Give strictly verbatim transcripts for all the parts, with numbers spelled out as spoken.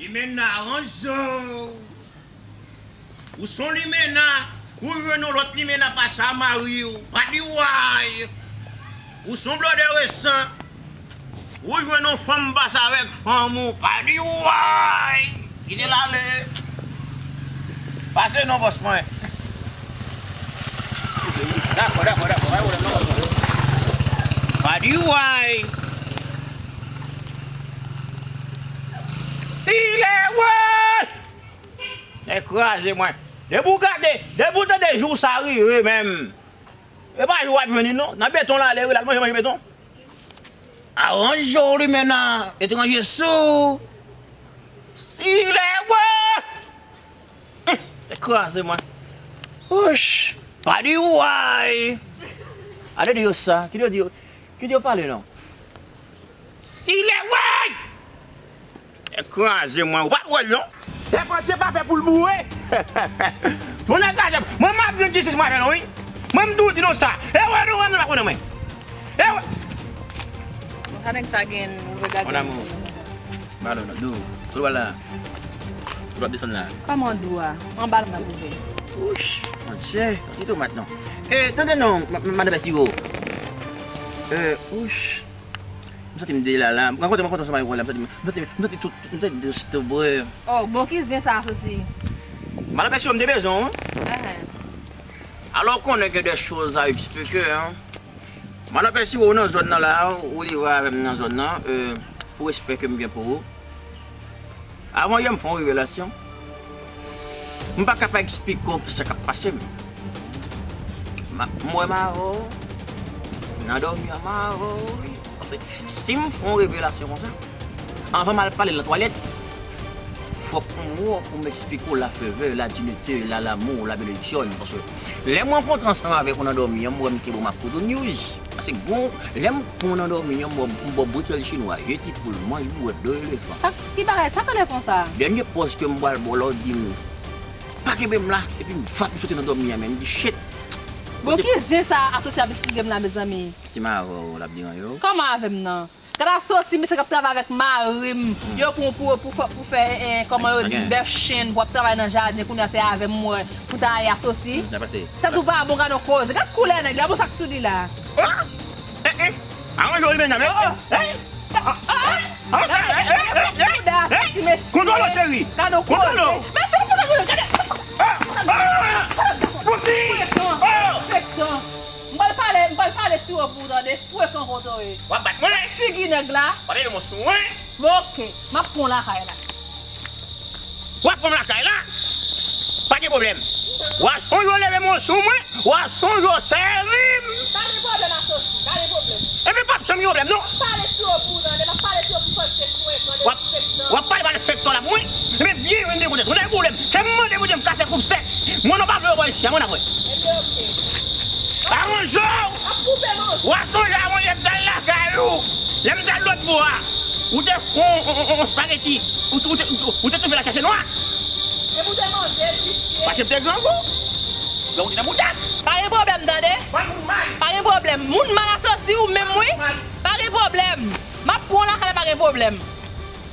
Limena, ranjè w. Ou se yon limena, ou jwenn yon lòt limena pase a mari w. Pa di way. Ou se yon blòdè resan, ou jwenn yon fanm pase avèk fanm ou. Pa di way. Kite l ale. Pase non, bòs mwen. Dakò, dakò, dakò. Pa di way. Sile, woy! Nèg kraze mwen. Depi w gade, depi w tande jou sa rive menm. E pa jou w ap jwenn li non. Nan beton l ale wi, l al manje, manje beton. Aranje w limena, etranje sou. Sile, woy! Humm, nèg kraze mwen. Wouch! Pa di way! Ale di yo sa. Kite yo di yo, kite yo pale non. Sile, woy! Nèg kraze mwen, ou pa t wè l non. Sèpantye pa fè pou l boure. Bon nèg kraze, mwen m ap jwenn jistis mwen avè nou wi. Mwen m tou di nou sa. E wè nou wè nou pa konnen mwen. E wè. Bon, sa nèg sa gen ouvè gade. Mon amour. Ba non, non, dou. Kote w al la? Kote w ap desann la? Kòman dou a? Anba l m ap rive. Wouch, monchè, ki tomat non. E, tande non, ma- ma- madan Pèsiwo. E, wouch. M santi m delala. M rankontre, m rankontre ansanm avèk ou la. M santi, m santi, m santi tout, m santi disturb. Oh, bon ki zen sa asosi. Madan Pèsiwo, m te bezwen w. Ahan. Alò, ou konnen gen des choses à expliquer, hein. Madan Pèsiwo, ou nan zòn nan la, ou rive avè m nan zòn nan, euh, pou respè ke m gen pou ou. Avan yè, m fè yon revelasyon. M pa ka pa eksplike w sa k ap pase m. Ma- M wè m avè w. Nan dòmi an, m avè w, wi. Paske si m fè yon revelasyon konsa, anvan m al pale nan twalèt, fòk m wè w pou m eksplike w la faveur, la dignité, la l'amour, la bénédiction. Paske lè m rankontre ansanm avèk ou nan dòmi an, m wè m kenbe w, m ap pote w news. Paske bon, lè m pran nan dòmi an, m bò, m bò britèl chinwa, je ti poul, manj bouwèt, do elefan. Sa, ki bagay? Sa tande konsa? Dènye pòz ke m pral ba w la, w di m, pa kenbe m la, epi m vap m soti nan dòmi an, men m di, shit. Bon, ki zen sa asosi ap esplike m la, mezanmi? Si m avè w, l ap deranje w? Kòman avè m nan? Gad asosi, mesye k ap travay avèk mari m. Yo pran pou, pou, fè- pou fè, eh, kòman yo di, bèf chen, pou ap travay nan jaden, kounye a se avè m, mwen. Pou ta ale asosi. Hmm, sa pase. Tèt ou pa bon, gad yon koze. Gad koulè nèg la, bon sa k sou li la. Oh! Eh, eh! Aranje w li menm nan, men. Oh, oh. Eh! Ah, ah, ah, sa, eh, eh, eh, eh, eh! Kontwole w, cheri. Gad yon koze. Kontwole w. Mèsi pou kontwole, gade. Ah, ah, ah, ah. Frekan. Oh! Frekan. M pral pale, m pral pale siwo pou ou tande. Frekan kote w ye. W ap bat mwen? Gad figi nèg la. W ap leve men w sou mwen? Bon, oke. M ap pran w lakay la. W ap pran m lakay la? Pa gen pwoblèm. W a sonje w leve men w sou mwen, w a sonje w sèvi m. Pa gen pwoblèm, asosi. Pa gen pwoblèm. Ebyen, p ap janm gen pwoblèm, non. M ap pale siwo pou ou tande, m ap pale siwo pou fè w te frekan, w ap, w ap pale, pale frekan la pou mwen. Ebyen, byen jwenn dekontèt. Ou nan pwoblèm. Ke m mande Bondye m kase koup sèk. Mwen non pa vle w bò isi a, mwen nan vre. Ebyen, oke. Aranje w! W a sonje a mwen lè m t al lakay ou. Lè m t al lòt bò a. Ou te fè yon, yon, yon, yon spageti. Ou, ou te, ou te toufe la chèche nwa. Epi ou te manje, visye. Paske m te grangou. Grangou te nan bouda. Pa gen pwoblèm, tande? Mwen moun mal. Pa gen pwoblèm. Moun mal asosi ou menm, wi. Mal. Pa gen pwoblèm. M ap pran w lakay la, pa gen pwoblèm.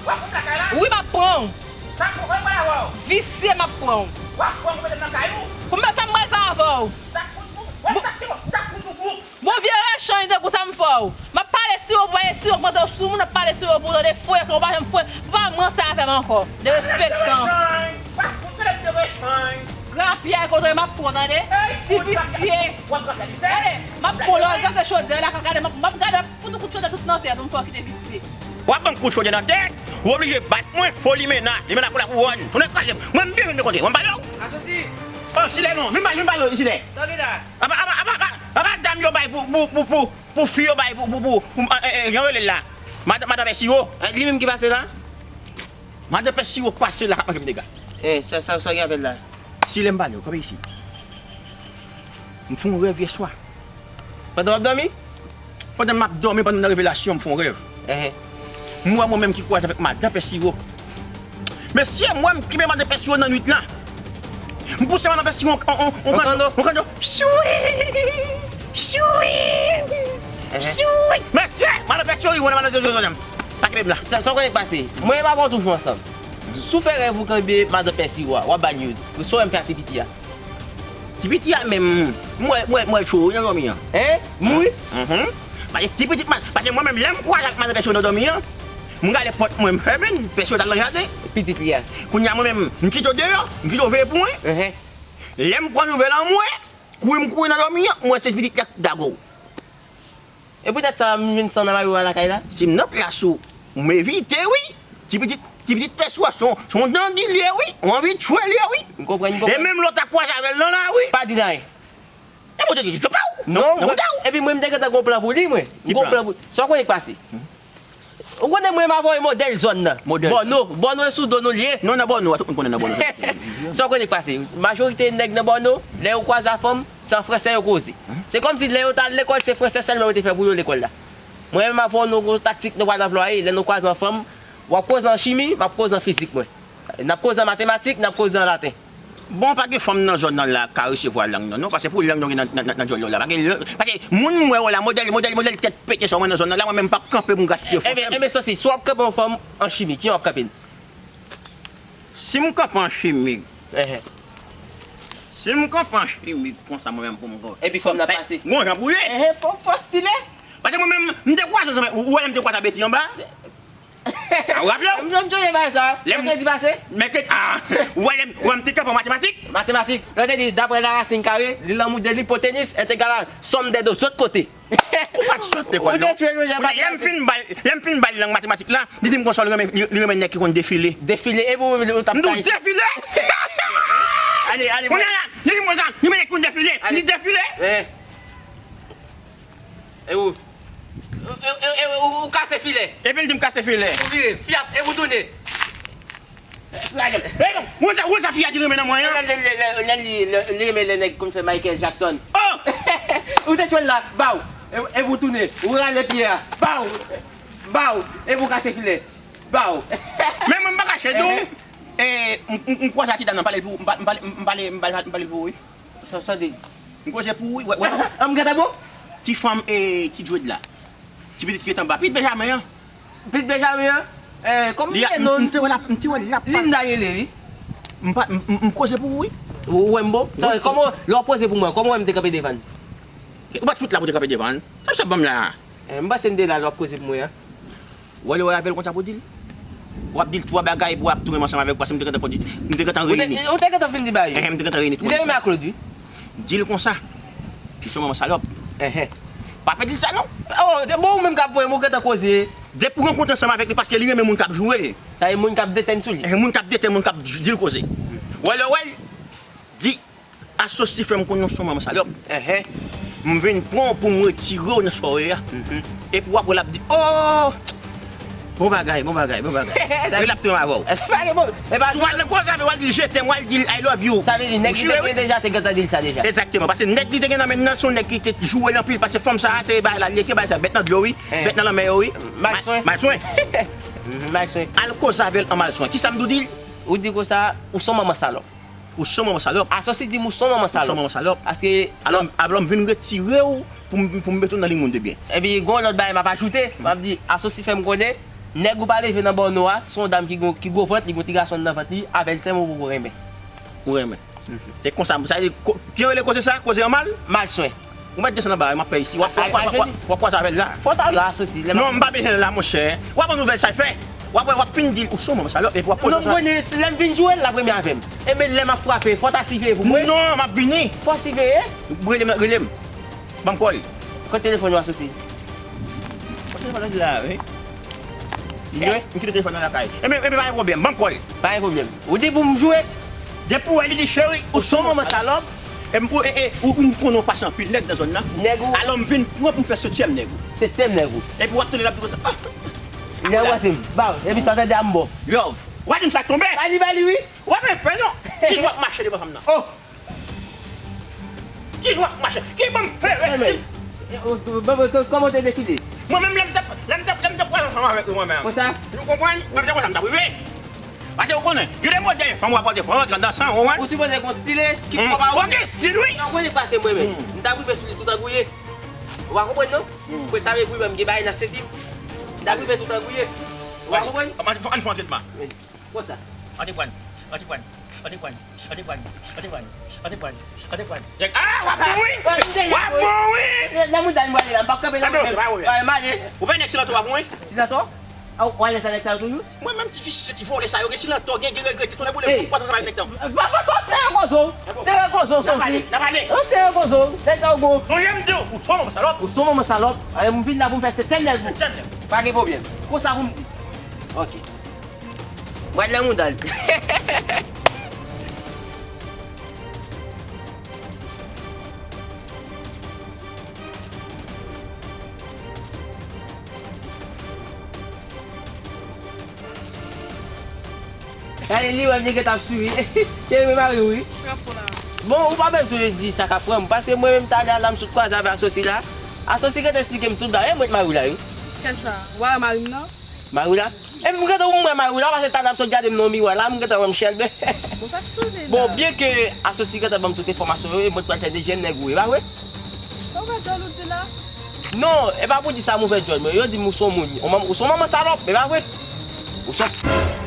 W ap pran m lakay la? Wi, m ap pran w. Sa k pou fè m pral avè w? Visye, m ap pran w. W ap pran m mete m nan kay ou? Pou m fè sa m pral fè avè w. Sa k pou, pou, w ap sa k te bon, sa k pou, pou, pou. Bon vye rachanj tankou sa m fè w. M ap pale siwo pou, e siwo k mande w sou moun, m ap pale siwo pou tande frekan, ou pa janm fre, ou pa ranse avè m ankò. Derespektan. Grapyay kote m ap pran w tande. Ti visye. Gade, m ap pran w la, gade chodyè la, gade, m ap, m ap gade, m ap fout ou kout chodyè tout nan tèt ou, m fè w kite visye. W ap ban m kout chodyè nan tèt, ou oblije bat mwen, fo limena, limena pou la kouwòn. Ou nan kraze m, mwen m vin vin kontre, mwen m pale w. Asosi. Oh, Sile non, vin pale, vin pale, Sile. Sa w gen la? Apa, apa, apa, apa, apa dam yo bay pou, pou, pou, pou, pou fi yo bay pou, pou, pou, pou, eh, eh, jan yo rele l la. Madan, madan Pèsiwo. Eh, li menm ki pase la? Madan Pèsiwo pase la k ap manje m dega. Eh, sa, sa, sa w gen avè l la? Sile, m pale w, kanpe isi. M fè yon rèv yèswa. Pandan w ap dòmi? Pandan m ap dòmi, pandan m nan revelasyon, m fè yon rèv. Ehe. M wè mwen menm ki kwaze avèk madan Pèsiwo. Mesye, m wè m kenbe madan Pèsiwo nan nwit lan. M pouse madan Pèsiwo yon, yon, yon, yon kando. Yon kando. Chwi! Chwi! Ehe. Chwi! Mesye, madan Pèsiwo, yon madan Pèsiwo, pa kenbe m la. Sa, sa w konnen k pase? Mwen e papa w toujou ansanm. Si w fè rèv ou kenbe madan Pèsi w a, w ap bay news. Sa w wè m fè ak ti piti a? Ti piti a menm, m wè, m wè, m wè l cho wi nan dòmi an. Hein? Mouri? Mhm. Paske ti pitit, paske mwen menm, lè m kwaze ak madan Pèsi w nan dòmi an, m gade pòt mwen, m fèmen l, Pèsi w t al nan jaden. Pitit li a. Kounye a mwen menm, m kite w deyò, m kite w veye pou mwen. Ehe. Lè m pran nouvèl an mwen, kouri m kouri nan dòmi an, m wè se pitit la k dago w. E poutèt sa, m vin san nan mari w a lakay la? Si m nan plas ou, m evite wi. Ti pitit, ti pitit Pèsi w a, se yon, se yon dandi l ye wi. Ou anvi tchwe l ye wi. M konprann, m konprann. E menm lè w ta kwaze avè l nan lari. Pa di l anyen. E mwen te di, "Tchopou!" Non, nan mwen, bouda w. Epi mwen, m te gentan gon plan pou li, mwen. M gon plan pou, sa w konnen k pase? Ou konnen mwen, m ap voye modèl zòn nan. Modèl. Bòno, Bòno e sou do nou l ye. Non, nan Bòno a, tout moun konnen nan Bòno. Sa w konnen k pase? Majorite nèg nan Bòno, lè yo kwaze a fanm, se an fransè yo koze. Se kòmsi lè yo t al lekòl, se fransè sèlman yo te fè pou yo lekòl la. Mwen menm, m ap fè w yon taktik nou pral anplwaye. Lè nou kwaze an fanm, w ap koze an chimi, m ap koze an fizik mwen. N ap koze an matematik, n ap koze an laten. Bon, pa gen fanm nan zòn nan la k ka resevwa lang nan, non, paske pou lang nou gen nan, nan, nan, nan djòl yo la. Pa gen lang, paske moun m wè yo la, modèl, modèl, modèl tèt pete sa w wè nan zòn nan la, mwen menm m p ap kanpe pou m gaspiye fòs m. Enben, enben, Sosi, si w ap kanpe yon fanm an chimi, kijan w ap kanpe l? Si m kanpe an chimi, Ehe. Si m kanpe an chimi, konsa mwen menm pou m kanpe. Epi fanm nan pase. Gon jan pou ye. Ehe, fò, fò stile. Paske mwen menm, m te kwaze zanmi, ou, ou wè lè m te kwaze a Beti anba? A, ou raple w? M, m sonje bagay sa. Lè m, mèkredi pase. Mèkredi, a, ou wè lè m, ou wè m te kanpe an matematik? Matematik. Lè w te di, daprè la rasin kare, li lanmou de lipotenis est égal à somme des deux autres côtés. Ou pa t sot lekòl, non. Ou te tchwe l, Jozèf. Kounye a, lè m fin ba l, lè m fin ba l lang matematik la, li di m konsa, li renmen, li, li renmen nèg ki konn defile. Defile, e pou ou, ou t ap... M di w defile? Ale, ale, kounye a la, li di m konsa, li renmen nèg ki konn defile. Li defile. Eh. E ou, e, e, e, ou, ou kase filè. Epi l di m kase filè. Ou vire, fyap, e ou tounen. Lage l. E, ou sa, ou sa fi a di renmen nan mwen an? Lè, lè, lè, lè, lè li, lè, li renmen lè nèg konn fè Michael Jackson. Oh! Ou te tchwe l la, baw. E, e ou tounen, ou rale pye a. Baw. Baw. E ou kase filè. Baw. Men mwen m pa kache di w. E, m, m, m kwaze a ti dam nan, m pale l pou, m pa, m pale, m pale, m pale, m pale l pou ou, wi. Sa, sa w di? M koze pou ou, wi, wè, wè. An m gentan bon? Ti fanm, e, ti djwed la. Ti pitit ki ret anba. Pitit Benjamen an. Pitit Benjamen an? E, kòman li ye non? M te wè l ap, m te wè l ap... Linda rele, wi. M pa, m, m, m koze pou ou, wi. Ou wè m bon? Sa, kòman, lè w ap koze pou mwen, kòman w wè m te kanpe devan l? Ou pa t fout la pou te kanpe devan l. Sa w ap ban m la? E, m panse m te la lè w ap koze pou mwen an. Ou ale wè avè l konsa pou di l. W ap di l twa bagay pou w ap tou renmen ansanm avè l, paske m te gentan fon di, m te gentan reyini. Ou te, ou te gentan fin di bagay yo? Enhen, m te gentan reyini tou. Li te renmen ak Claude, wi. Di l konsa. Li se yon manman salòp. Enhen. Pa pèdi l sa non. Oh, bon, ou menm k ap voye m, ou gentan koze. Depi w rankontre ansanm avèk li, paske li renmen moun k ap joure l. Sa e moun k ap detenn sou li. Enhen, moun k ap detenn, moun k ap di l koze. Ou ale wè l, di Asosi fè m konnen w se yon manman salòp. Enhen. M vin pran w pou m retire w nan sa w ye a. Mhm. Epi w ap wè l ap di, oh! Bon bagay, bon bagay, bon bagay. Epi l ap tou renmen avè w. Sa pa gen bon. Si w al nan koze avè l, w al di l je t'aime, w al di l I love you. Sa vle di, nèg li te gen deja te gentan di l sa deja. Egzakteman. Paske nèg li te gen nan men l nan, se yon nèg ki te joure l anpil. Paske fanm sa a, se bagay la, li ekri bagay sa, bèt nan dlo, wi. Bèt nan lanmè yo, wi. Malswen. Malswen. Malswen. Al koze avè l an malswen. Kisa m dou di l? Ou di konsa, ou se yon manman salòp. Ou se yon manman salòp. Asosi di m ou se yon manman salòp. Ou se yon manman salòp. Paske... Alò, alò m vin retire w pou m, pou m mete w nan liy moun de byen. Epi, gen yon lòt bagay m ap ajoute. M ap di, Asosi fè m konnen, nèg ou pa leve nan Bòno a, se yon dam ki gon, ki gwo vant, li gon ti gason nan vant li, avè l sèlman ou poko renmen. Ou renmen. Mhm. Se konsa, sa vle di, ko-, ki rele koze sa, koze an mal? Malswen. Ou mèt desann anba, m ap fè isi. W ap, w ap, w ap, w ap, w ap kwaze avè l la. Fò w ta la, Asosi. Non, m pa bezwen l la, monchè. W ap pran nouvèl sa l fè. W ap, w ap fin di l, ou se yon manman salòp, epi w ap koze sa. Non, m konnen, si lè m vin joure l, l ap renmen avè m. Enben, lè m ap frape, fò w ta siveye pou mwen. Non, m ap vini. Fò w siveye. Rele m, rele m. Ban m kò l. Kote telefòn ou, Asosi? Kote telefòn ou la, wi. Li lwen? M kite telefòn nan lakay. Enben, enben, pa gen pwoblèm, ban m kò l. Pa gen pwoblèm. Ou di pou m joure? Depi w wè li di, cheri, ou se yon manman salòp. E m, ou, e, e, ou, ou m konnen w pase anpil nèg nan zòn nan. Nèg ou? Alò, m vin pran pou m fè setyèm nèg ou. Setyèm nèg ou? Epi w ap tande l ap di konsa, ah! Nèg ou pase m. Baw, epi sa w tande a m bon. Love. W a di m sa k tonbe? Ba li, ba li, wi. W ap fè non. Kisa w ap mache devan fanm nan? Oh! Kisa w ap mache? Ki ban m fè rèv? Kòman w te deside? Mwen menm, lè m t ap, lè m t ap, lè m t ap pral ansanm avèk ou, mwen menm. Konsa? Ou konprann? Mwen te konsa m t ap rive. Paske ou konnen, gen de modèl fanm w ap pote, fanm w ap rantre, fanm w ap rantre. Ou sipoze gen yon style ki pwòp a ou. Fò gen style, wi. Ou konnen k pase mwen menm. M t ap rive sou li tout an gouye. Ou pa konprann, non? Mwen sa vle pou mwen, m gen bagay nan senti m. M t ap rive tout an gouye. Ou pa konprann? Ann, ann fè yon tretman. Wi. Konsa. Antreprann, antreprann, antreprann, antreprann, antreprann, antreprann, antreprann. Ah, w ap bon wi! W ap bon wi! Nan mouda m pale la, m pa kanpe nan mouda. M ale. Ou pa nèg Silantò w ap bon wi? Silantò? Ou alèz avèk sa yo toujou? Mwen menm ti visye, ti vòlè sa yo gen Silantò, gen gen regrete, tonnè boule m, m kontan sa avèk nèg tan. Pa pa sa, se yon kozo. Se yon kozo, sosi. N ap ale. Se yon kozo. Nèg sa yo bon. Sonje m di w, ou son manman salòp. Ou son manman salòp. M vin la pou m fè sèt sèl nèg ou. Pa gen pwoblèm. Konsa pou m di. Ok. Mwen nan mouda l. Gade li wè m li gentan ap swiv. Cheri mwen mari wi. Bon, ou pa bezwen di sa k ap pran m, paske mwen menm talè a la m sot kwaze avè asosi la. Asosi gentan esplike m tout bagay, e mwen t mari w la wi. Kèsa? Ou pa wè mari m nan? Mari w la? E m gentan ou m wè mari w la, paske talè a m sot gade m nan yon miwa la, m gentan wè m chèlbe. Bon, sa k sou li la? Bon, byen ke asosi gentan ban m tout enfòmasyon yo, e mwen t pral fè dezyèm nèg ou, e pa vre? Sa w fè djòl ou di la? Non, e pa pou di sa m ouvè djòl, men yo di m ou s on moun, ou s on manman salòp, e pa vre? Ou s on.